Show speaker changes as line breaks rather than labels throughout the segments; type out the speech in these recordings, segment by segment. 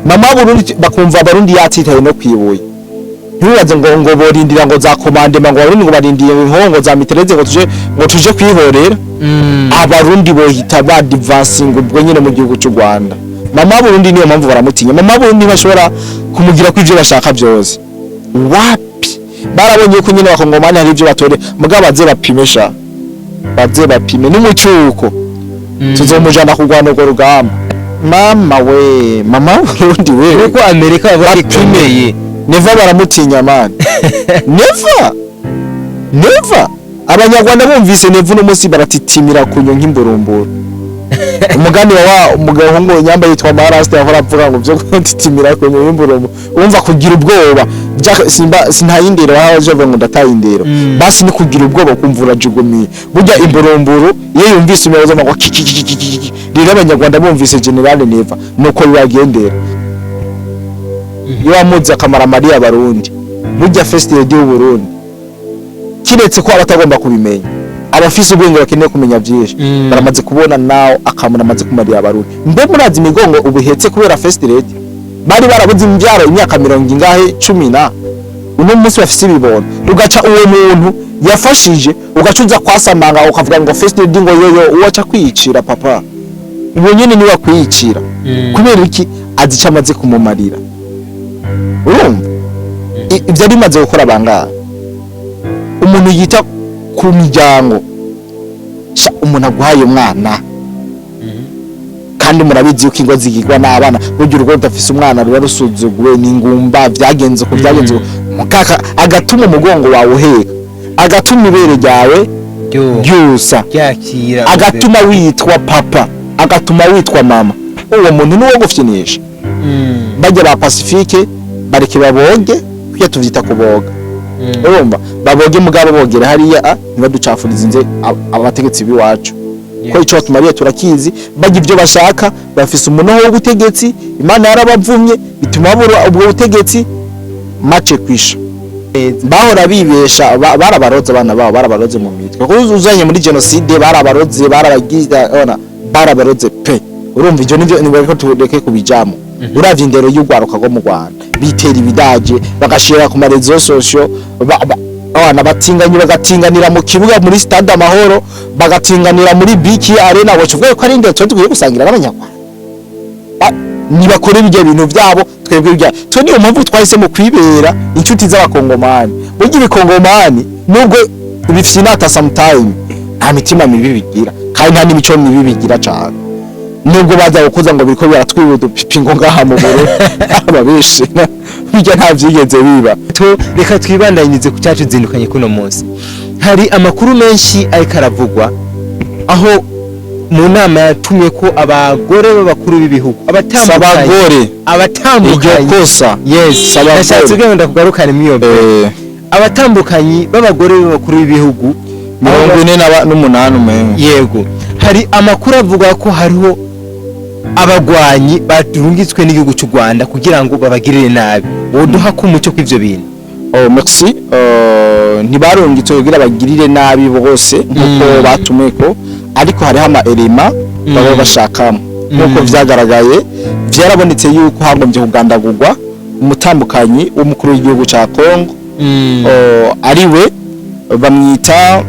Mama Burundi bakumva Abarundi yatitaye no kwibuye. Ntiwibaze ngo borindira ngo za commandement, ngo Abarundi ngo barindiye inkongo za mitrailleuses ngo tuje kwihorera. Abarundi bohita badivansinga ubwo nyine mu gihugu cy'u Rwanda. Mama Burundi, niyo mpamvu baramutinya. Mama Burundi ntibashobora kumugira ko ivyo bashaka byose, wapi. Barabonye ko nyine Abakongomani hari ibyo batore, mugabo baze bapime sha, baze bapime n'umucuko. Tuzomujana kurwana urwo rugamba. Mama we, mama Burundi we.
Kuko Amerika bavuga ko
Bapime.
ikomeye.
Neva baramutinya man, Neva, Neva. Abanyarwanda bumvise Neva uno munsi baratitimira kunyo nk'imburumburu. Umugani wa umugabo ngo nyamba yitwa Marasta yahora avuga ngo byo kutitimira kunyo nk'imburumburu, umva kugira ubwoba. Simba sintayindero aho aje avuga ngo ndataye indero. Basi ni kugira ubwoba, kumva urajugumiye. Burya imburumburu iyo yumvise umuyobozi ngo kikikikiki. Rero Abanyarwanda bumvise General Neva nuko bibagendera. Iyo wamuzi akamara mariya Abarundi, burya First Lady w'u Burundi, kiretse ko abatagomba kubimenya, abafise ubwenge bakeneye kumenya byinshi, baramaze kubona nawe akamaro amaze kumarira Abarundi. Mbe murazi imigongo ubuhetse kubera First Lady? Bari barabuze imbyaro imyaka mirongo ingahe, cumi na uno munsi bafise ibibondo. Ugaca uwo muntu yafashije, ugaca uza kwasamanga ukavuga ngo First Lady ngo yoyo, uwo aca kwiyicira papa, uwo nyene niwe akwiyicira. Kubera iki? Azi icyo amaze kumumarira. Urumva ibyo ari bimaze gukora bangahe? Umuntu yita ku miryango sha, umuntu aguhaye umwana, kandi murabizi yuko ingo zigirwa n'abana. Burya urugo rudafise umwana ruba rusuzuguwe n'ingumba. Vyagenze uko vyagenze uko. Mukaka agatuma umugongo wawe uheka, agatuma ibere ryawe ryusa,
ryakira,
agatuma witwa papa, agatuma witwa mama, uwo muntu niwo gufyinisha. Bajya ba Pacifique bareke baboge, kujya tuvyita kuboga. Urumva baboge, mugabo bogera hariya ntibaducafurize inze abategetsi b'iwacu, ko ico batumariye turakizi. Bajya ibyo bashaka, bafise umunoho w'ubutegetsi. Imana yarabavumye bituma babura ubwo butegetsi mace kwisha. Bahora bibesha barabaroze abana babo, barabaroze mu mitwe, kuko uzanye muri genocide barabaroze, barabagize ona, barabaroze pe. Urumva ivyo nivyo nibareko tureke kubijamo. Uravye indero y'urwaruka rwo mu Rwanda, bitera ibidaje bagashira ku ma réseaux sociaux, abana batinganye bagatinganira mu kibuga muri Stade Amahoro, bagatinganira muri BK Arena. Wacu ko ari indero twe dukwiye gusangira n'Abanyarwanda? Nibakora ibyo bintu byabo, twebwe ibya twe. Niyo mpamvu twahisemo kwibera inshuti z'Abakongomani. Burya Ibikongomani nubwo bifyinata sometime, nta mitima mibi bigira kandi nta n'imico mibi bigira cane, nubwo baza gukuza ngo biriko biratwiba udupipi ngo ngaha mu Burundi ababeshe. Bijya nta vyigeze biba.
To reka twibandanyirize ku cyacu zindukanye kuno munsi. Hari amakuru menshi ariko aravugwa aho mu nama yatumye ko abagore b'abakuru b'ibihugu abatandukanye
Sabagore iryo
abatandukanye
kosa.
Yes.
Sabagore.
Nashatse kugira ngo ndakugarukane muri iyo mbere. Abatambukanyi b'abagore b'abakuru b'ibihugu
48 umengo.
Yego, hari amakuru avuga ko hariho abagwanyi barungitswe n'igihugu cy'u Rwanda kugira ngo babagirire nabi. Woduha ko umucyo kw'ivyo bintu?
Oh, merci. Ntibarungitse kugira bagirire nabi bose nkuko batumweko, ariko hariho ama éléments baba bashakamo. Nkuko vyagaragaye, vyarabonetse yuko hagombye kugandagurwa umutambukanyi w'umukuru w'igihugu ca Congo. Oh, ariwe bamwita,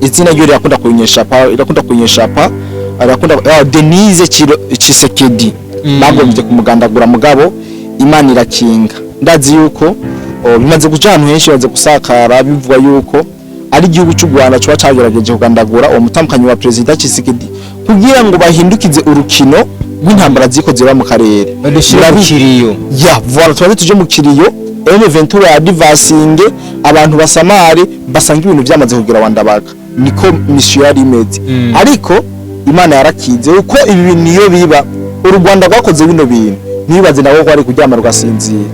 izina ryo rirakunda kunyeshapa, rirakunda kunyeshapa, arakunda Denise Tshisekedi. Bagombye kumugandagura, mugabo Imana irakinga. Ndazi yuko bimaze kuja ahantu henshi, bimaze gusakara bivuga yuko ari igihugu cy'u Rwanda coba cagerageje kugandagura uwo mutambukanyi wa Perezida Tshisekedi kugira ngo bahindukize urukino rw'intambara ziko ziba mu karere.
Badushire mu kiriyo.
Ya voilà, tubaze tuje mu kiriyo, M23 ya divasinge abantu basamare, basanga ibintu byamaze kugira wandabaga. Niko mission yari imeze. Ariko Imana yarakize, uko ibi bintu niyo biba u Rwanda rwakoze bino bintu, ntibibaze nabo ko ari kuryama rugasinzira.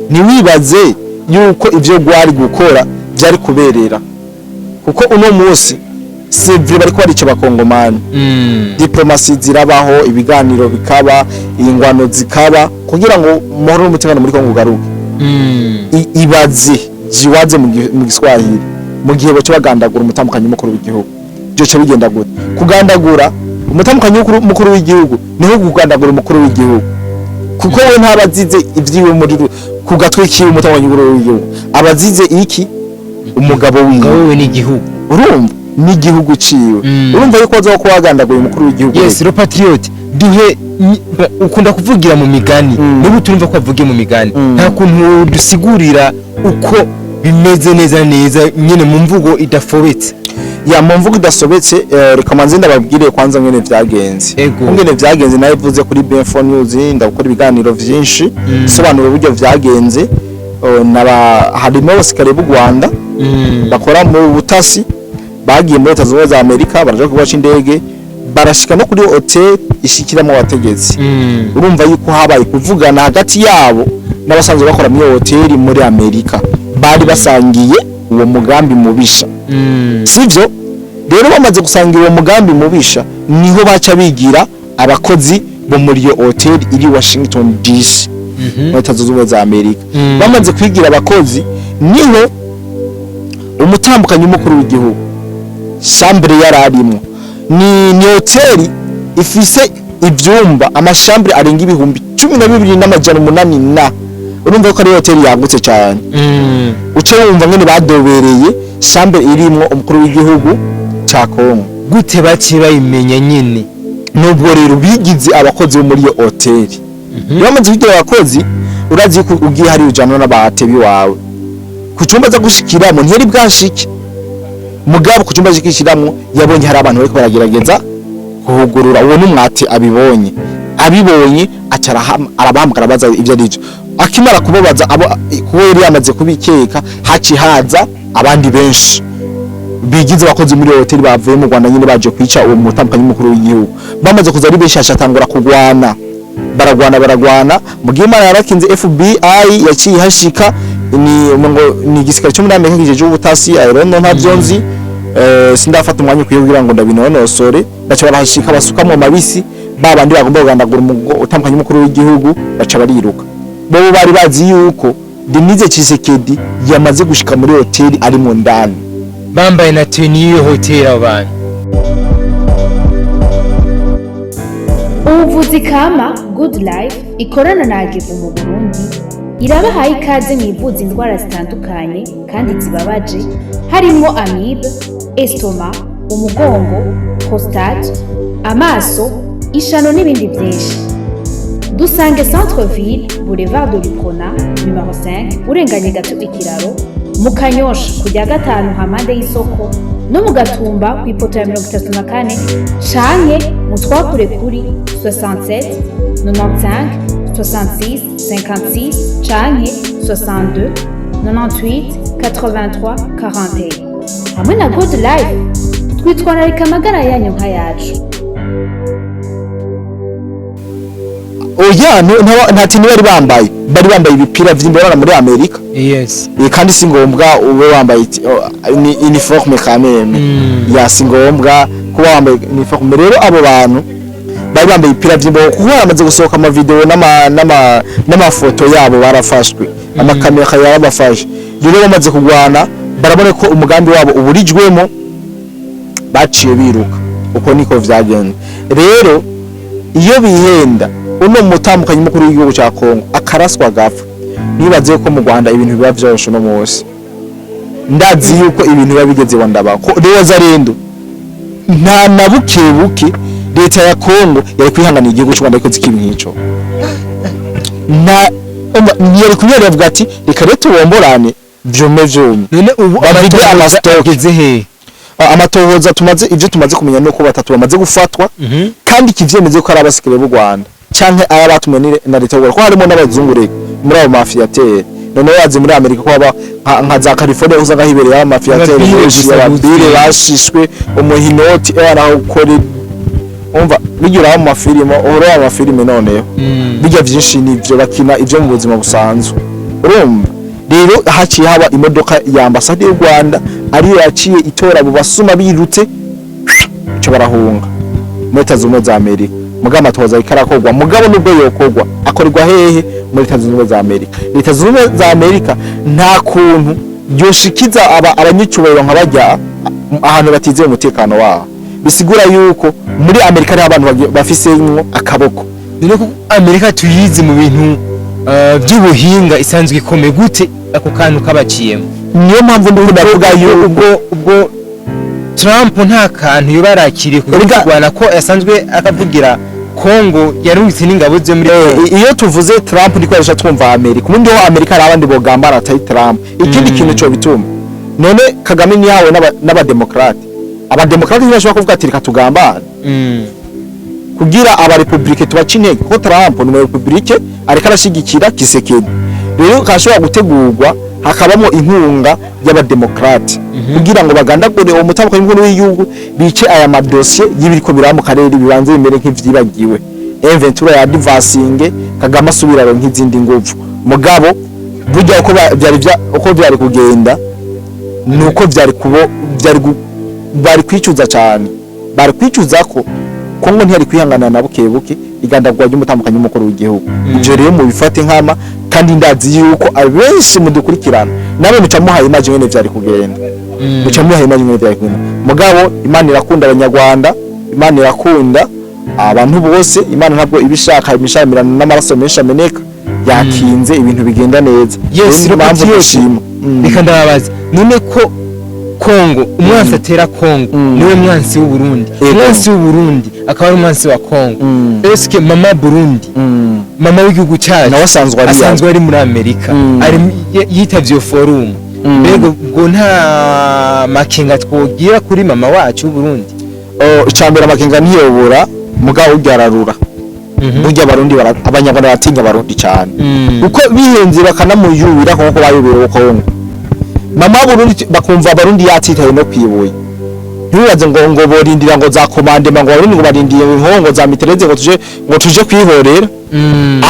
Ntiwibaze yuko ivyo rwari gukora byari kuberera, kuko uno munsi c'est vrai bariko barica Abakongomani. Diplomatie zirabaho, ibiganiro bikaba, ingwano zikaba, kugira ngo umuhoro n'umutekano muri Kongo ugaruke. Ibaze jiwaze mu Giswahili, mu gihe baca bagandagura umutambukanyi mukuru w'igihugu, byoca bigenda gute? Kugandagura Umutambukanyi mukuru w'igihugu niho kugandagura umukuru w'igihugu, kuko we ntaba azize ivyiwe muri ku gatwe kiwe. Umutambukanyi mukuru w'igihugu aba azize iki? Umugabo wiwe.
Wowe n'igihugu.
Urumva, n'igihugu ciwe. Urumva yuko baza kuba wagandaguye umukuru w'igihugu.
Yes, le patriote, duhe ukunda kuvugira mu migani. N'ubu turumva ko avugiye mu migani. Nta kuntu dusigurira uko bimeze neza neza nyene, mu mvugo idafobetse?
Ya, mu mvugo idasobetse, reka manze ndababwire kwanza ngene vyagenze. Ngene vyagenze nabivuze kuri B4 News, ndakora ibiganiro vyinshi sobanura uburyo vyagenze. Naba harimo abasirikare b'u Rwanda bakora mu butasi, bagiye muri Leta Zunze Ubumwe za Amerika, baraja ku kibuga c'indege, barashika no kuri hotel ishikiramo abategetsi. Urumva yuko habaye kuvugana hagati yabo n'abasanzwe bakora muri iyo hoteli muri Amerika, bari basangiye uwo mugambi mubisha. Sivyo? Rero bamaze gusangira uwo mugambi mubisha, niho baca bigira abakozi bo muri iyo hoteli iri Washington DC, muri Leta Zunze Ubumwe za Amerika. Bamaze kwigira abakozi, niho umutambukanyi w'umukuru w'igihugu, chambre yari arimwo, ni hoteli ifise ivyumba, ama chambres arenga 12,800, na urumva ko ari hoteli yagutse cyane. Uce wumva ngene badobereye chambre irimwo umukuru w'igihugu ca Kongo.
Gute baciye bayimenya nyene?
Nubwo rero bigize abakozi bo muri iyo hoteli, iyo bamaze kugira abakozi, urazi ko ugiye hari ujana n'abatebi wawe ku cyumba aza gushikiramo, ntiyari bwashike. Mugabo ku cyumba ashikiramo yabonye hari abantu bariko baragerageza kuhugurura. Uwo n'umwate abibonye aca arabahamagara, abaza ibyo ari byo. Akimara kubabaza abo, kuko yari yamaze kubikeka, haci haza abandi benshi bigize abakozi muri iyo hoteli bavuye mu Rwanda nyine, baje kwica uwo mutambukanyi mukuru w'igihugu. Bamaze kuza ari benshi, hashatangura kugwana, baragwana, baragwana. Mu gihe Imana yarakinze, FBI yaciye ihashika, ni ngo ni igisirikare cyo muri Amerika kijeje ubutasi, I don't know, ntavyo nzi, sindafata umwanya ukwiye kugira ngo ndabinonosore. Baca barahashika, basukamwo mabisi ba bandi bagomba kugandagura utandukanye umukuru w'igihugu, baca bariruka. Bo bari bazi yuko Denise Tshisekedi yamaze gushika muri hoteli, ari mu ndani.
Bambaye na tenue y'iyo hoteli abo bantu.
Ubuvuzi kama Good Life ikorana na Agevu mu Burundi irabahaye ikaze mu ivuza indwara zitandukanye kandi zibabaje, harimo amibe, estomac, umugongo, prostate, amaso, ishano n'ibindi byinshi. Dusange Centre Ville, Boulevard de l'Uprona numéro 5, urenganye gato ikiraro mu Kanyosha, kujya gatanu hampande y'isoko, no mu Gatumba ku ipoto ya 34, canke mu twakure kuri 67 95 66 56 canke 62 98 83 41. Hamwe na Good Life twitwararika amagara yanyu nk'ayacu.
Oya, nta tintu bari bambaye, bari bambaye ibipira vy'imbere muri Amerika. Kandi si ngombwa ube wambaye ni uniforme quand même. Ya, si ngombwa kuba wambaye uniforme. Rero abo bantu bari bambaye ibipira vy'imbeho, kuko baramaze gusohoka ama vidéo n'amafoto yabo, barafashwe, amakamera yarabafashe. Rero bamaze kugwana, barabona ko umugambi wabo uburijwemo, baciye biruka. Uko niko vyagenze. Rero iyo bihenda uno mutambukanyi mukuru w'igihugu ca Kongo akaraswa agapfa, nibaze ko mu Rwanda ibintu biba vyoroshe. No munsi ndazi yuko ibintu biba bigeze wandaba ko rero zarendo nta na buke buke leta ya Kongo yari kwihanganira igihugu cy'u Rwanda ikoze ikintu nk'ico. Nta ntiyari kunyerera, avuga ati reka rero tubomborane vyume vyume.
None ubu
Bavide
amatohoza
ama stock.
ageze he?
Amatohoza tumaze, ivyo tumaze kumenya nuko batatu bamaze gufatwa, kandi ikivyemeze ko ari abasikare b'u Rwanda canke aba batumwe na leta y'u Rwanda, ko harimo n'abazungu reka muri abo mafiateri. Noneho bazi muri Amerika ko haba nka za California usanga hibereye aba mafiateri
Ababire
benshi.
gusa
Ababire
buzuye.
bashishwe umuhinoti, naho ukore umva bijya uraba mu mafilime, uhora mu mafilime. Noneho bijya vyinshi nivyo bakina ivyo mu buzima busanzwe. Urumva rero haciye haba imodoka ya ambasade y'u Rwanda, ariyo yaciye itora abo basuma birutse, cyo barahunga muri Leta Zunze Ubumwe za Amerika. Mugabo amatohoza ariko arakorwa. Mugabo nubwo yokorwa, akorerwa hehe? Muri Leta Zunze Ubumwe za Amerika. Leta Zunze Ubumwe za Amerika nta kuntu yoshikiza aba abanyacyubahiro nka bajya ahantu batizeye umutekano wabo. Bisigura yuko muri Amerika hariho abantu bafisemwo akaboko.
None ko Amerika tuyizi mu bintu by'ubuhinga, isanzwe ikomeye, gute ako kantu kabaciyemo?
Niyo mpamvu ndiko ndavuga yuko
Ubwo Trump nta kantu yoba yarakiriye ku kurwana, ko yasanzwe akavugira Kongo, yarungitse n'ingabo ze muri Kongo.
Iyo tuvuze Trump ndiko yarusha twumva Amerika. Ubundi ho Amerika hari abandi bogambana atari Trump. Ikindi kintu cyo bituma, none Kagame niyawe n'abademokrate, abademokrate ntibashobora kuvuga ati reka tugambane kugira abarepublike tubaca intege, kuko Trump ni umurepublike, ariko arashigikira Tshisekedi. Rero kashobora gutegurwa hakabamo inkunga y'abademokrate kugira ngo bagandagure uwo mutabukanyi mukuru w'igihugu, bice aya madosiye y'ibiriko biraba mu karere, bibanze bimere nk'ivyibagiwe, M23 ya advancing, Kagame asubira aronka izindi nguvu. Mugabo burya uko uko vyari kugenda nuko vyari kubo vyari bari kwicuza cyane, bari kwicuza ko Kongo ntiyari kwihangana na buke buke igandagwa ry'umutambukanyi w'umukuru w'igihugu. Ivyo rero mubifate nkama, kandi ndazi yuko abenshi mudukurikirana nawe muca muhaye image ngene vyari kugenda, muca muhaye image ngene vyari kugenda. Mugabo Imana irakunda Abanyarwanda, Imana irakunda abantu bose. Imana ntabwo ibishaka imishamirano n'amaraso menshi ameneka, yakinze ibintu bigenda neza.
Yes.
Rero niyo mpamvu
Robert.
dushima.
Reka ndababaza, none ko Kongo, umwansi atera Kongo niwe mwansi w'Uburundi, umwansi w'Uburundi akaba ari umwansi wa Kongo, eske mama Burundi, mama w'igihugu cyacu,
nawe asanzwe ari
asanzwe ari muri Amerika, ari yitavye iyo forum, mbega ubwo nta makenga twogira kuri mama wacu w'Uburundi?
Oh, icambere amakenga ntiyobora, mugabo urya ararura. Burya Abarundi Abanyarwanda baratinya Abarundi cyane, kuko bihenze bakanamuyubira nkuko bayubira Kongo. Mama Burundi bakumva Abarundi yatitaye no kwibuye, ntibibaze ngo borindira ngo za commandement, ngo Abarundi ngo barindiye inkongo za mitrailleuses ngo tuje kwihorera.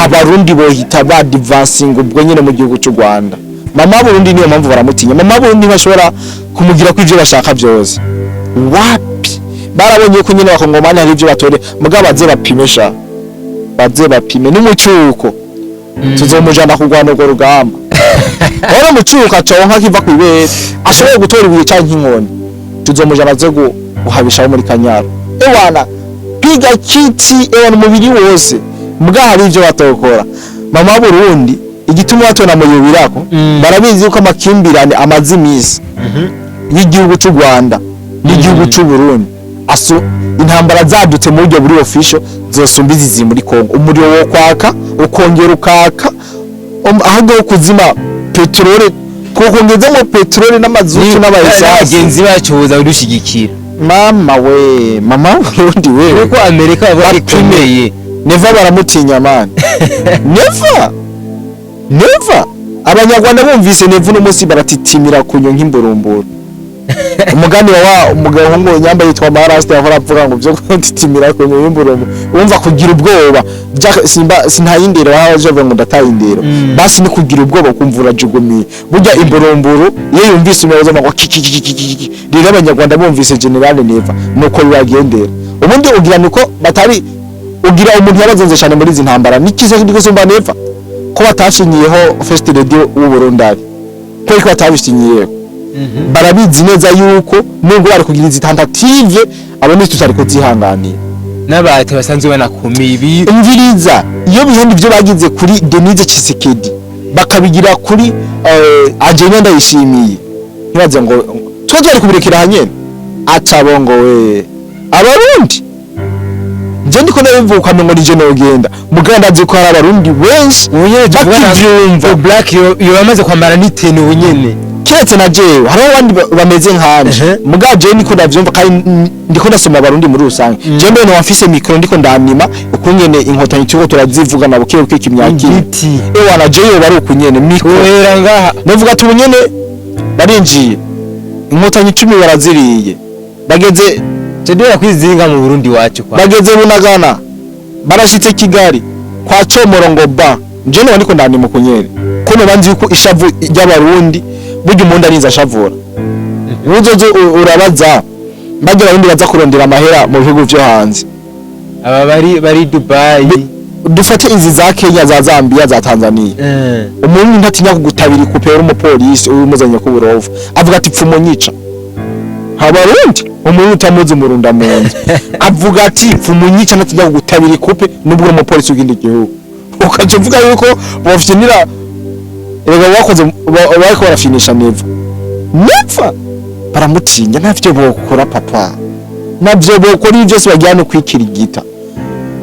Abarundi bohita ba advancing ubwo nyene mu gihugu cy'u Rwanda. Mama Burundi niyo mpamvu baramutinya. Mama Burundi ntibashobora kumugira ko ivyo bashaka byose, wapi. Barabonye ko nyene Abakongomani hari ivyo batore, mugabo baze bapime sha, baze bapime n'umucyuko, tuzomujana kurwana urwo rugamba. Rero umucyuko aconka kiva kwibere, ashoboye gutora ibuye canke inkoni, tuzomujana aze guhabisha abo muri Kanyaro. Ewana piga kiti, ewana umubiri wose. Mbwa hari ivyo batokora mama Burundi, igituma batona muyubirako, barabizi yuko amakimbirane amaze imisi y'igihugu cy'u Rwanda n'igihugu cy'u Burundi, aso intambara zadutse mu buryo buri official zosumba izi ziri muri Kongo. Umuriro wo kwaka ukongera ukaka, ahubwo wo kuzima peteroli, kokongezamo peteroli n'amazutu n'abayesansi.
N'abagenzi bacu boza kudushigikira.
Mama we, mama Burundi we.
Kuko Amerika bavuga ikomeye.
Neva baramutinya man, Neva, Neva. Abanyarwanda bumvise Neva uno munsi baratitimira kunyo nk'imburumburu. Umugani wa umugabo ngo nyamba yitwa Marasta yahora avuga ngo byo kutitimira kunyo nk'imburumburu, wumva kugira ubwoba simba sintayindero baje bavuga ngo ndatayindero. Basi ni kugira ubwoba kumva urajugumiye. Burya imburumburu iyo yumvise umuyobozi ngo kiki. Rero Abanyarwanda bumvise General Neva nuko bibagendera. Ubundi ugira nuko batari ugira umuntu yabazenze cyane muri izi ntambara nikize gusumba Neva, ko batashinyiyeho First Lady w'u Burundi, ari ko ariko batabishinyiyeho. Barabizi neza yuko nubwo bari kugira izi tentative, abo ni tutari kuzihanganira.
N'abate basanzwe banakomeye ibi.
Umviriza, iyo bihenda ibyo bagize kuri Denise Tshisekedi bakabigira kuri Angelina Ndayishimiye, ntibaze ngo twe twari kubirekera hanyene aca bongo we. Abarundi je ndiko ndabivuga ngo nije nogenda, muganda ndazi ko hari Abarundi benshi bakivyumva.
Black yo bamaze kwambara n'itenu ubu nyene.
Kiretse na jewe, hariho abandi bameze nkanje. Mugabo jewe ndiko ndavyumva kandi ndiko ndasoma Abarundi muri rusange. Jewe mbere wamfise micro ndiko ndanima ukungene Inkotanyi turiko turazivugana buke buke kimya kimya.
Igiti.
Ewana jewe bari ukunyene micro
Uhera ngaha.
Ndavuga ati ubunyene barinjiye, Inkotanyi 10 baraziriye, bageze
Tedera kwizinga mu Burundi wacu kwa
bageze Bunagana, barashitse Kigali kwa Comoro ngo ba nje niba ndiko ndanima ukunyene ko nobanzi yuko ishavu ry'Abarundi burya umuntu arinze ashavura. Uzoze urabaza bajya Abarundi baza kurondera amahera mu bihugu vyo hanze.
Aba bari Dubai.
Dufate izi za Kenya, za Zambia, za Tanzania. Umuntu ntatinya kugutabira ikupera umupolisi umuzanye ku burovu, avuga ati pfumo nyica. Abarundi Umurundi utamuzi umurunda mu nzu, avuga ati pfumunyica natujya kugutabira ikupe, nubwo uri umupolisi w'ikindi gihugu, ukaca uvuga yuko bofyinira. Erega bakoze bariko barafinisha Neva. Neva baramutinya, ntavyo bokora papa, navyo bokora. Ibi byose bagira no kwikirigita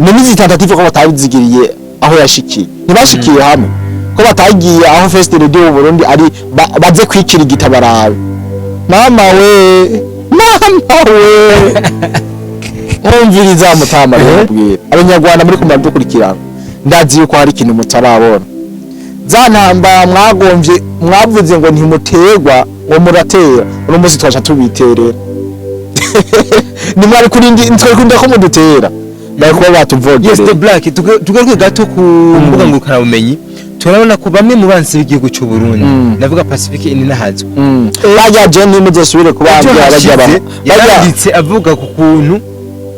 ni tentative ko batabizigiriye aho yashikiye, ntibashikiye hamwe, ko batagiye aho First Lady w'u Burundi ari baze kwikirigita barabe. Mama we, mama we, mwumviriza mutama rero, kubwira Abanyarwanda muri kumara dukurikirana, ndazi yuko hari ikintu mutarabona. Za ntambara mwagomvye, mwavuze ngo ntimuterwa, ngo muratera, uno munsi twaca tubiterera. Nimwari kurindi, twari kurinda ko mudutera, bari kuba batuvogere.
Yes, the Black, tugaruke gato ku mbuga ngurukanabumenyi. Turabona ko bamwe mu bansi b'igihugu cy'u Burundi, ndavuga Pacifique Ininahazwa,
Bajya je ntimuzosubire
ejo
kubambwira bajya
hashize
bajya
yaranditse avuga ku kuntu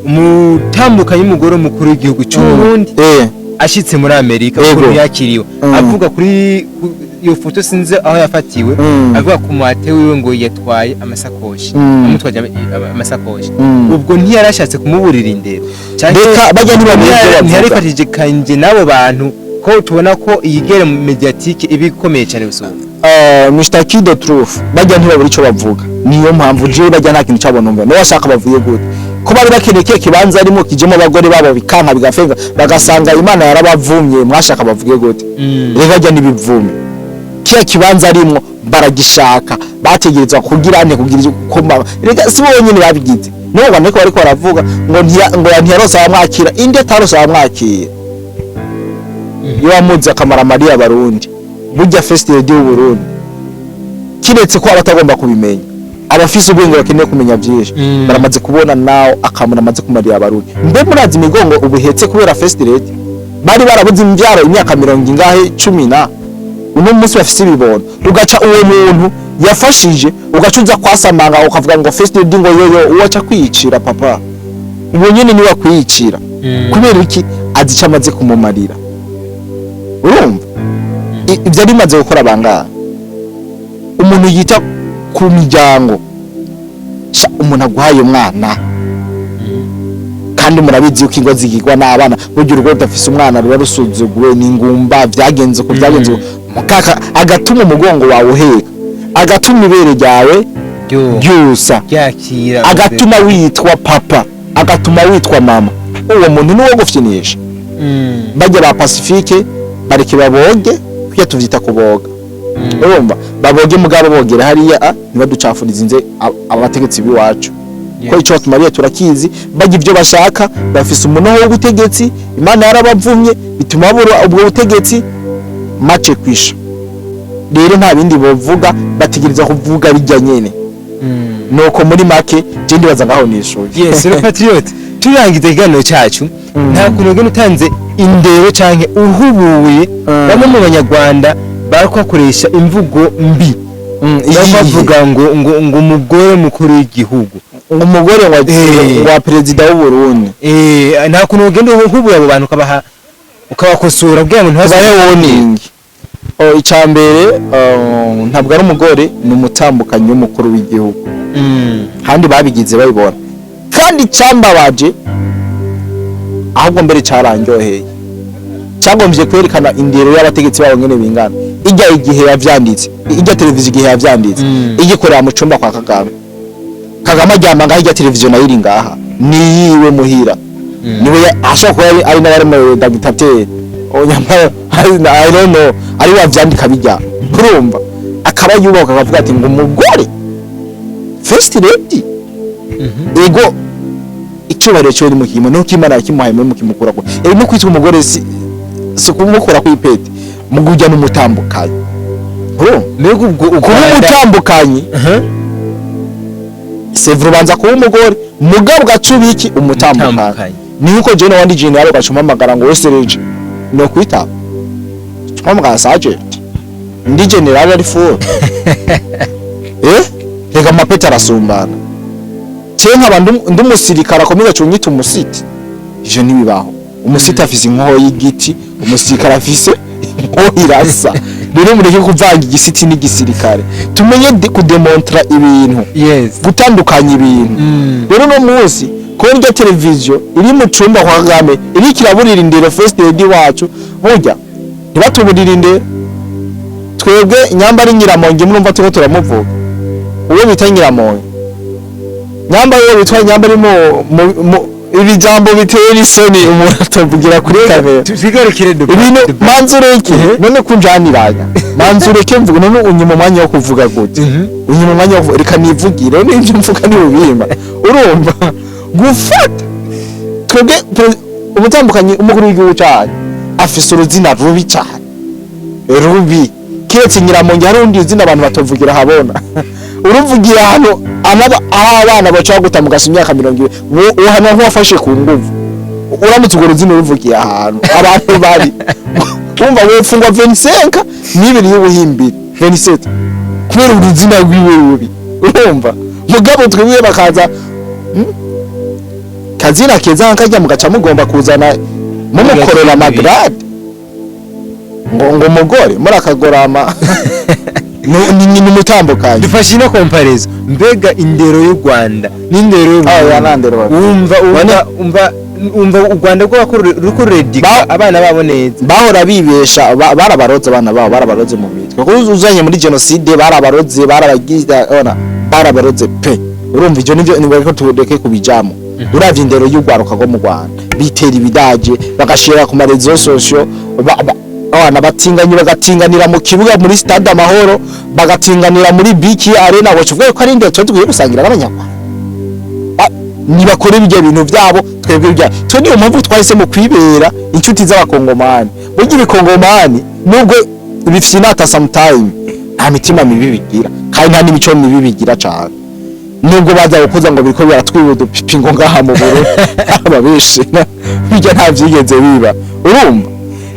umutambukanyi w'umugore w'umukuru w'igihugu cy'u Burundi ashitse muri Amerika, ukuntu yakiriwe. Avuga kuri iyo foto, sinzi aho yafatiwe, avuga ku muhate wiwe ngo yatwaye amasakoshi, amutwaje amasakoshi. Ubwo ntiyarashatse kumuburira indero? Canke
Reka bajya ntibamenye ibyo bavuga.
Ntiyarifatije kanje n'abo bantu, ko tubona ko iyi guerre médiatique iba ikomeye cyane gusumba?
Mr. Kido Truth, bajya ntibabura ico bavuga. Niyo mpamvu jewe bajya nta kintu cabo numva. Niwe washaka bavuye gute ko bari bakeneye kiya kibanza arimo kijemo abagore babo, bikanka bigafenga, bagasanga Imana yarabavumye. Mwashaka bavuge gute? Reka bajya n'ibivume, kiya kibanza arimwo baragishaka, bategerezwa kugira ane kugira icyo koma. Reka si bo nyine babigize, nibo baneko bariko baravuga ngo ngo ntiyarose abamwakira, indi atarose abamwakira. Iyo wamuzi akamara mariya Abarundi, burya First Lady w'u Burundi, kiretse ko abatagomba kubimenya, abafise ubwenge bakeneye kumenya byinshi, baramaze kubona nawe akamaro amaze kumarira Abarundi. Mbe murazi imigongo ubuhetse kubera First Lady? Bari barabuze imbyaro imyaka mirongo ingahe, cumi na, uno munsi bafise ibibondo. Ugaca uwo muntu yafashije, ugaca uza kwasamanga ukavuga ngo First Lady ngo yoyo, uwaca kwiyicira papa, uwo nyene niwe akwiyicira. Kubera iki? Azi icyo amaze kumumarira. Urumva ibyo ari bimaze gukora bangahe? Umuntu yita ku miryango, sha umuntu aguhaye umwana, kandi murabizi yuko ingo zigirwa n'abana. Burya urugo rudafise umwana ruba rusuzuguwe n'ingumba. Vyagenze uko vyagenze uko, mukaka agatuma umugongo wawe uheka, agatuma ibere ryawe ryusa,
ryakira,
agatuma witwa papa, agatuma witwa mama, uwo muntu ni uwo gufyinisha. Bajya ba Pacifique bareke baboge, kuya tuvyita kuboga. Urumva baboge, mugabo bogera hariya ntibaducafurize inze abategetsi b'iwacu, ko ico batumariye turakizi. Bajya ibyo bashaka, bafise umunoho w'ubutegetsi, Imana yarabavumye bituma babura ubwo butegetsi mace kwisha. Rero nta bindi bovuga, bategereza kuvuga bijya nyene. Nuko muri make je ndibaza ngaho nishuye.
Yes, rero Patriote, turangiza ikiganiro cyacu, nta kuntu ugenda utanze indero canke uhubuye bamwe mu Banyarwanda bariko bakoresha imvugo mbi, bariko bavuga ngo umugore mukuru w'igihugu,
Umugore wa wa perezida w'u Burundi.
Nta kuntu ugenda uhubuye abo bantu, ukabaha ukabakosora kugira ngo
Tubahe
ntibaze
warning. Oh, icya mbere, ntabwo ari umugore, ni umutambukanyi w'umukuru w'igihugu. Kandi babigize babibona. Kandi icyambabaje ahubwo mbere cyaranryoheye, cyagombye kwerekana indero y'abategetsi babo ngene bingana. Ijya igihe yavyanditse, ijya televiziyo igihe yavyanditse, igikorera mu cumba kwa Kagame. Kagame aryama ngaha, ijya televiziyo nayo iri ngaha, ni yiwe muhira. Niwe ashobora kuba ari n'abari mu dictateur nyamara I don't know, ari wavyandika bijya. Urumva akaba yubaka akavuga ati ngo umugore First Lady, ego icyubahiro cyo ni mukimo nuko Imana yakimuhaye muri mukimukura ko no kwitwa umugore si kumukura ku ipeti, mu kujya n'umutambukanyi. Urumva
Mbega ubwo u
kuba
Rwanda
umutambukanyi, c'est vrai, ubanza kuba umugore, mugabo ugaca iki? Umutambukanyi.
Umutambukanyi.
Ni nkuko jewe wandi general ugaca umpamagara ngo wese no kwitaba, umpamagara sergeant, ndi general ari full. Reka amapeti arasumbana. Cye nkaba ndi umusirikare akomeza cunyita umusiti, ivyo ntibibaho. Umusiti afise inkoho y'igiti, umusirikare afise inkoho irasa. Rero mureke kuvanga igisiti n'igisirikare, tumenye kudemontra ibintu, gutandukanya ibintu. Rero uno munsi kubona iryo televiziyo iri mu cumba kwa Kagame iriko iraburira indero First Lady wacu, burya ntibatuburire indero twebwe. Nyamba ari Nyiramongi, murumva turiko turamuvuga, uwo bita Nyiramongi, nyamba uwo bitwa nyamba ari mu ibijambo bitera isoni umuntu atavugira kuri kamera.
Twigarukire.
Ibintu manzureke none kunjaniranya, manzureke mvuga. None unyima umwanya wo kuvuga gute? Unyima umwanya wo kuvuga, reka nivugire. None ibyo mvuga ni ubimba. Urumva gufata twebwe umutambukanyi umukuru w'igihugu cyacu afise uruzina rubi cyane, rubi. Kiretse Nyiramongi, hari urundi ruzina abantu batavugira habona. Uruvugira hano aho abana bashobora gutamugasa imyaka 20, uhanwa nk'uwafashe ku nguvu. Uramutse urwo ruzina uruvugiye ahantu abantu bari, wumva wofungwa 25 n'ibiri y'ubuhimbiri, 27, kubera uruzina rwiwe rubi. Urumva mugabo twebwe bakaza, Kazina keza nkajya mugaca mugomba kuzana mumukorera amagrade ngo mugore murakagorama ni umutambukanyi.
Dufashe ino comparaison, mbega indero y'u Rwanda n'indero y'u
Ah, ya, nta ndero bafite.
Wumva u Rwanda rw'abakuru ruriko ruredika abana babo neza.
Bahora bibesha, barabaroze abana babo, barabaroze mu mitwe, kuko uzanye muri genocide barabaroze, barabagize, ona barabaroze pe. Urumva ivyo nivyo ni ko tureke kubijamo. Uravye indero y'ugwaruka rwo mu Rwanda, bitera ibidaje bagashira ku ma réseaux sociaux, abana batinganye bagatinganira mu kibuga muri Stade Amahoro, bagatinganira muri BK Arena. Wacuvuga ko ari indero twe dukwiye gusangira n'Abanyarwanda? Nibakora ibyo bintu byabo, twebwe ibya twe. Niyo mpamvu twahisemo kwibera inshuti z'Abakongomani. Burya Ibikongomani nubwo bifyinata sometime, nta mitima mibi bigira kandi nta n'imico mibi bigira cane, nubwo baza gukuza ngo biriko biratwiba udupipi ngo ngaha mu Burundi ababeshe, bijya nta vyigeze biba. Urumva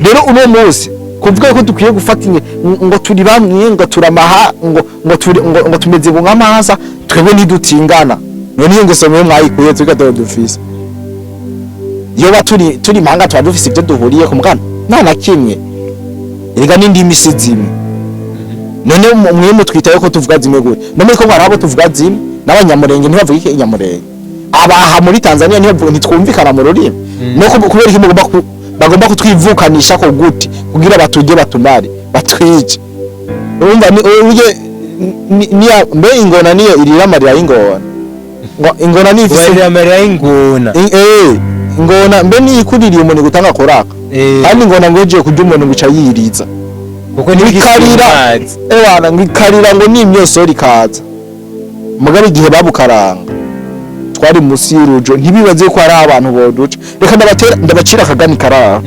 rero uno munsi kuvuga ko dukwiye gufatanya ngo turi bamwe, ngo turamaha, ngo turi ngo tumeze ngo nk'amahasa, twebwe ntidutingana. None iyo ngeso mwe mwayikuye? Twe dufise iyo ba turi impanga, tuba dufise ibyo duhuriye ku mugana, nta na kimwe. Erega n'indimi si zimwe. None mwe mutwitaye ko tuvuga zimwe gute? No muri Kongo hari abo tuvuga zimwe, n'Abanyamurenge ntibavuga iki Inyamurenge, abaha muri Tanzania ntibavuga, ntitwumvikana mu rurimi. No kubera iki mugomba bagomba kutwivukanisha ko gute kugira baturye, batumare, batwice? Urumva ni urye mbe ingona niyo irira amarira y'ingona, ngo ingona ni ifise
Warira amarira y'ingona.
Ingona mbe niyo ikuririye umuntu gutanga koraka? Kandi ingona ngo igiye kurya umuntu ngo ica yiriza.
Kuko
ikarira.
Amazi.
Ewana ngo ikarira ngo n'imyosori ikaza. Mugabo igihe babukaranga twari munsi y'urujo, ntibibaze ko hari abantu boduca. Reka ndabatera, ndabacira akagani karaha.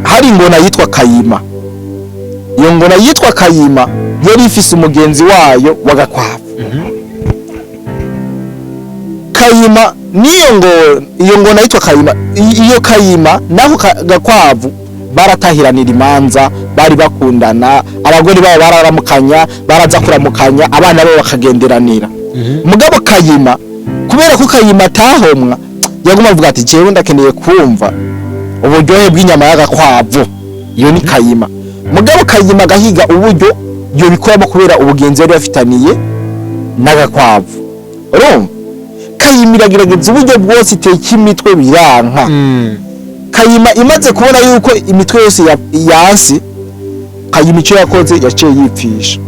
Hari ingona yitwa Kayima. Iyo ngona yitwa Kayima yari ifise umugenzi wayo w'agakwavu. Kayima niyo ngo iyo ngona yitwa Kayima, iyo Kayima nako gakwavu baratahiranira imanza, bari bakundana, abagore babo bararamukanya, baraza kuramukanya, abana babo bakagenderanira. Mugabo Kayima, kubera ko Kayima atahomwa, yaguma avuga ati: "Jewe ndakeneye kumva uburyohe bw'inyama y'agakwavu." Iyo ni Kayima. Mugabo Kayima agahiga uburyo yobikoramo kubera ubugenzi yari bafitaniye n'agakwavu. Urumva Kayima iragerageza uburyo bwose, iteka imitwe biranka. Kayima imaze kubona yuko imitwe yose yansi, Kayima icyo yakoze yaciye yipfisha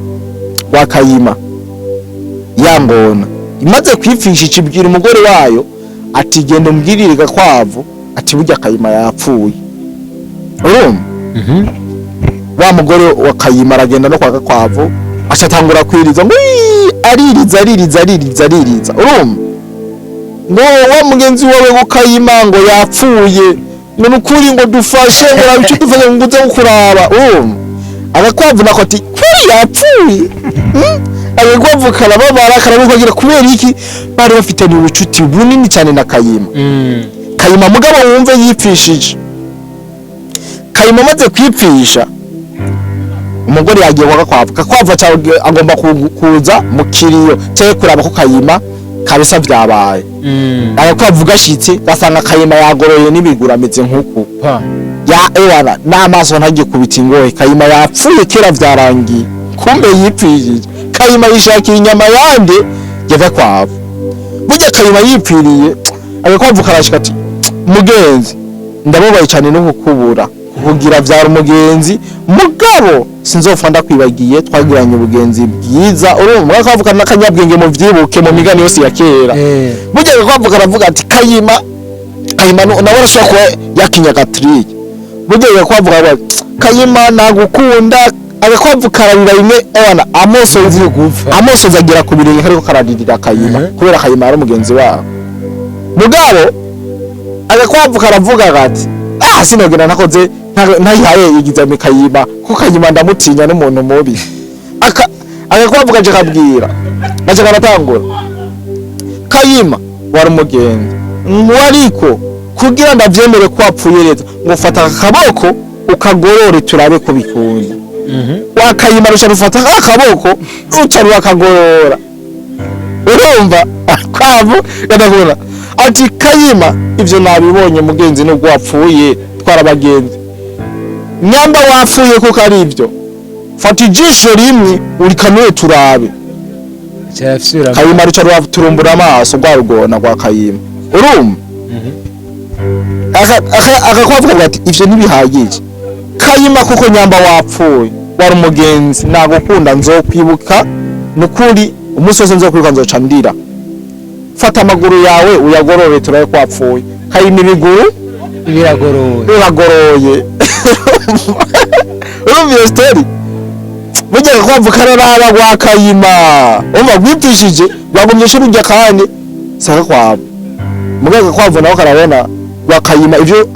wa Kayima. Ya ngona imaze kwipfisha, ikibwira umugore wayo ati: "Genda umbwirire gakwavu ati burya Kayima yapfuye." Urumva wa mugore wa Kayima aragenda no kwa gakwavu, acatangura kwiriza ngo "Wii!" Aririza, aririza, aririza, aririza. Urumva ngo wa mugenzi wawe ngo Kayima ngo yapfuye, ngo nukuri ngo dufashe, ngo rabe icyo dufashe, ngo uze kuraba. Urumva agakwavu nako ati: "Kweri yapfuye?" Agakwavu karababara, karabukagira. Kubera iki? Bari bafitanye ubucuti bunini cyane na Kayima. Kayima mugabo wumve yipfishije. Kayima amaze kwipfisha, umugore yagiye kwa gakwavu. Gakwavu aca agomba kuza mu kiriyo cyangwa kuraba ko Kayima kabisa vyabaye. Agakwavu gashitse gasanga Kayima yagoroye n'ibiguru, ameze nk'uku.
Pa.
Ya ewana, n'amaso ntagikubita ingohe. Kayima yapfuye kera, vyarangiye. Kumbe yipfishije. Kayima yishakira inyama yande? Y'agakwavu. Burya Kayima yipfiriye, agakwavu karashika ati: "Mugenzi, ndababaye cyane no kukubura, kukugira vyara umugenzi, mugabo sinzopfa ndakwibagiye, twagiranye ubugenzi bwiza." Urumva, agakwavu n'akanyabwenge, mu vyibuke mu migani yose ya kera. Burya agakwavu karavuga ati: "Kayima, Kayima nawe arashobora kuba yakinya gatriye." Burya agakwavu karavuga ati: "Kayima, nagukunda." Agakwavu kararira rimwe, abana amosozi
gupfa.
Amosozi agera ku birenge kariko kararirira Kayima, kubera Kayima ari umugenzi wabo. Mugabo agakwavu karavuga gati: "Ah, sinogenda ntakoze ntayihaye igizami Kayima, kuko Kayima ndamutinya, n'umuntu mubi." Aka agakwavu kaje kabwira, gace karatangura: "Kayima wari umugenzi ngo, ariko kugira ndavyemere ko wapfuye neza, ngo fata akaboko ukagorore turabe ko bikunda." Wakayima rusha rufata akaboko, ruca rurakagorora. Urumva, kwavu gadakura ati: "Kayima, ivyo nabibonye mugenzi, nubwo wapfuye twarabagenzi. Nyamba wapfuye kuko ari ivyo, fata ijisho rimwe urikanure turabe."
Cyafyura.
Kayima ruca ruraturumbura amaso, rwa rugona rwa Kayima. Urumva, akakwavu kavuga ati: "Ivyo ntibihagije Kayima, kuko nyamba wapfuye wari umugenzi, nagukunda, nzokwibuka nukuri, umunsi wose nzokwibuka nzoca ndira. Fata amaguru yawe uyagorore turabe ko wapfuye." Kayima ibiguru
biragoroye.
Biragoroye. Urumva iyo story? Burya agakwavu kararaba rwa Kayima, urumva, rwipfishije, rwagumye ishuri rurya kandi si agakwavu. Mugabo agakwavu nawe karabona rwa Kayima ivyo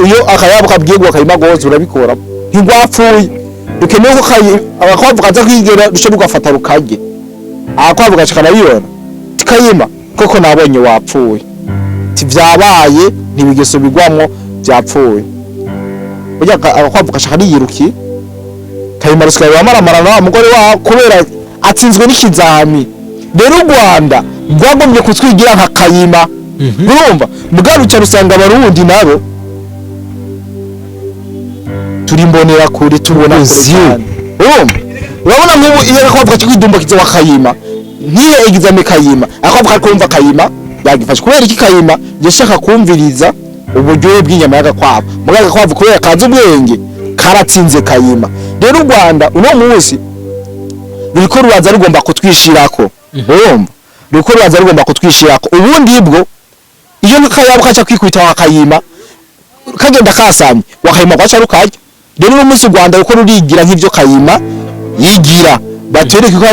iyo akayabo kabwiye rwa Kayima rwose urabikora, ntirwapfuye. Dukeneye ko agakwavu kaza kwigera ruce rugafata rukarye. Agakwavu gaca karabibona. Kayima, koko nabonye wapfuye, ti vyabaye ntibigisubirwamwo, vyapfuye. Burya agakwavu gaca kariyirukiye. Kayima rusigaye bamaramara na wa mugore waho kubera atsinzwe n'ikizami. Rero u Rwanda rwagomye kutwigira nka Kayima. Urumva, mugabo ruca rusanga abarundi nabo turi imbonera kure, tubona kure
Uziyo.
cyane. Urumva, urabona nk'ubu iyo agakwavu gaca kwidumbakiza wa Kayima, ntihe examen Kayima, agakwavu kari kumva Kayima yagifashe. Kubera iki? Kayima yashaka kumviriza uburyohe bw'inyama y'agakwavu. Mugabo agakwavu kubera kazi ubwenge karatsinze Kayima. Rero u Rwanda uno munsi ruriko ruraza rugomba kutwishirako. Urumva, ruriko ruraza rugomba kutwishirako. Ubundi bwo iyo nk'akayabo kaca kwikubita wa Kayima kagenda kasamye, wakayima kwaca rukarya. Rero uno munsi u Rwanda ruko rurigira nk'ivyo Kayima yigira, batwereke ko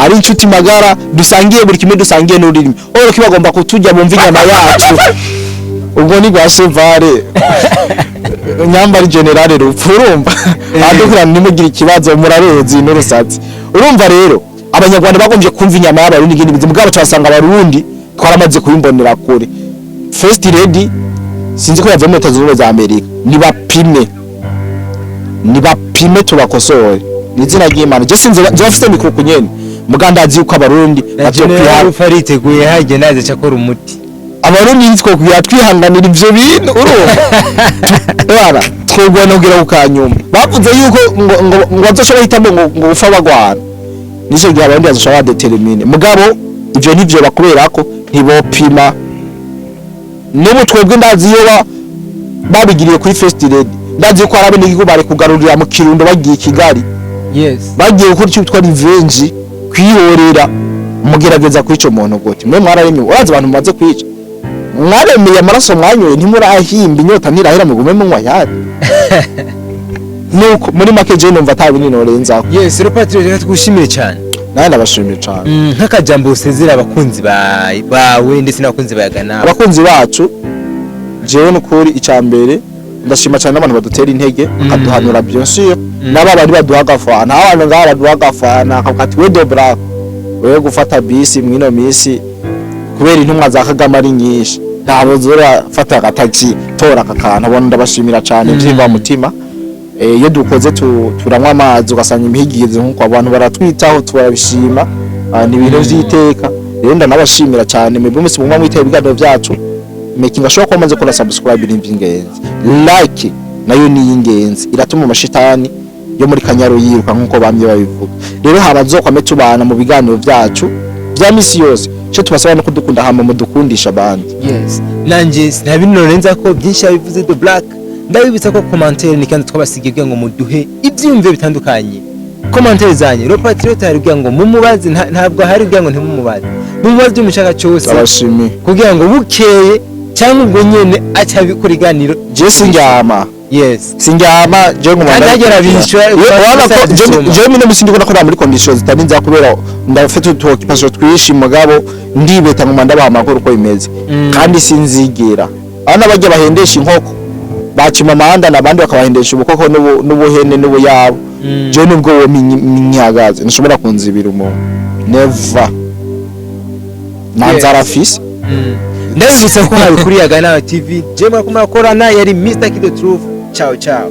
ari inshuti magara, dusangiye buri kimwe, dusangiye n'ururimi. Oro kibagomba kuturya, bumva inyama yacu. Ubwo ni rwa Sevare nyambari generale rupfu. Urumva, adukurana nimugire ikibazo, muraruzi n'urusatsi. Urumva rero, abanyarwanda bagombye kumva inyama y'abarundi ngene bizi, mugabo twasanga abarundi twaramaze kubimbonera kure. First Lady sinzi ko yavuye muri Leta Zunze Ubumwe za Amerika. Nibapime, nibapime tubakosore ni izina ry'Imana. Je sinzi nzoba mfite mikoro kunyene, muga ndazi yuko abarundi
Na General
batokwiha.
Ariteguye hajye naze cyakora umuti.
Abarundi ntitwokwiha twihanganira ivyo bintu. Urumva, bara twogwana kugira ku kanyuma. Bavuze yuko ngo bazoshobora hitamo ngo gupfa bagwana, nico gihe abarundi bazoshobora badetermine. Mugabo ivyo ntivyoba kubera ko ntibopima. N'ubu twebwe ndazi iyo babigiriye kuri First Lady, ndazi yuko hari abenegihugu bari kugarurira mu Kirundo bagiye i Kigali, bagiye gukora icyo bitwa revenge, kwihorera. Mugerageza kwica umuntu gute? Mwe mwararemye, urazi abantu mumaze kwica, mwaremeye amaraso mwanyoye, ntimurahimba, inyota ntirahera, mugume munywa yari. Nuko muri make je numva ata binini norenzaho.
Yes, rero Patrick, reka tugushimire cyane.
Nawe ndabashimiye cane.
Nk'akajambo usezera abakunzi bawe ndetse n'abakunzi bayagana.
Abakunzi bacu, jewe nukuri icya mbere ndashima cyane n'abantu badutera intege, bakaduhanura, bien sûr, n'aba bari baduha agafana. Abantu ngaha baduha agafana, akavuga ati: "We Dobra, wewe gufata bisi mwino misi kubera intumwa za Kagame ari nyinshi, ntabwo zora, fata agataxi, tora aka kantu." Ubona, ndabashimira cyane byimva mutima. Iyo dukoze turanywa amazi, ugasanga imihigirize nk'uko abantu baratwitaho, turabishima. Ah, ni ibintu vy'iteka. Rero ndanabashimira cyane mwebwe mwese muguma mwitaba ibiganiro byacu. Making sure ko wamaze gukora subscribe ni iby'ingenzi, like nayo ni iy'ingenzi, iratuma amashitani yo muri Kanyaru yiruka nk'uko bamye babivuga. Rero habazokwame tubana mu biganiro byacu bya misi yose. Icyo tubasaba no kudukunda, hama mudukundisha abandi.
Yes, nanje sinabinorenza ko byinshi yabivuze The Black. Ndabibutsa ko commentaire ni kandi twabasigiye kugira ngo muduhe ibyiyumviro bitandukanye. Commentaire zanyu, Le Patriote hari kugira ngo mumubaze, ntabwo hari kugira ngo ntimumubaze, mumubaze ibyo mushaka cyose
Abashimiye.
kugira ngo bukeye cyangwa ubwo nyene aca abikora iganiro.
Je sindyama. Sindyama je nguma.
Kandi hagera bishura.
Urabona ko je mino musi ndiko nakora muri conditions zitari nziza kubera ndafite utu occupation twishi, mugabo ndibeta nguma ndabaha amakuru uko bimeze. Kandi sinzigera abana bajya bahendesha inkoko bacima amahanda n'abandi bakabahendesha ubukoko n'ubuhene n'ubuyabo. Je nubwo uwo minyagaze ntushobora kunzibira umuntu, never, nta nzara afise.
Ndabibutsa ko hari kuri Yaga Nawe TV, je murako murakorana yari Mr Kid the Truth. Ciao ciao.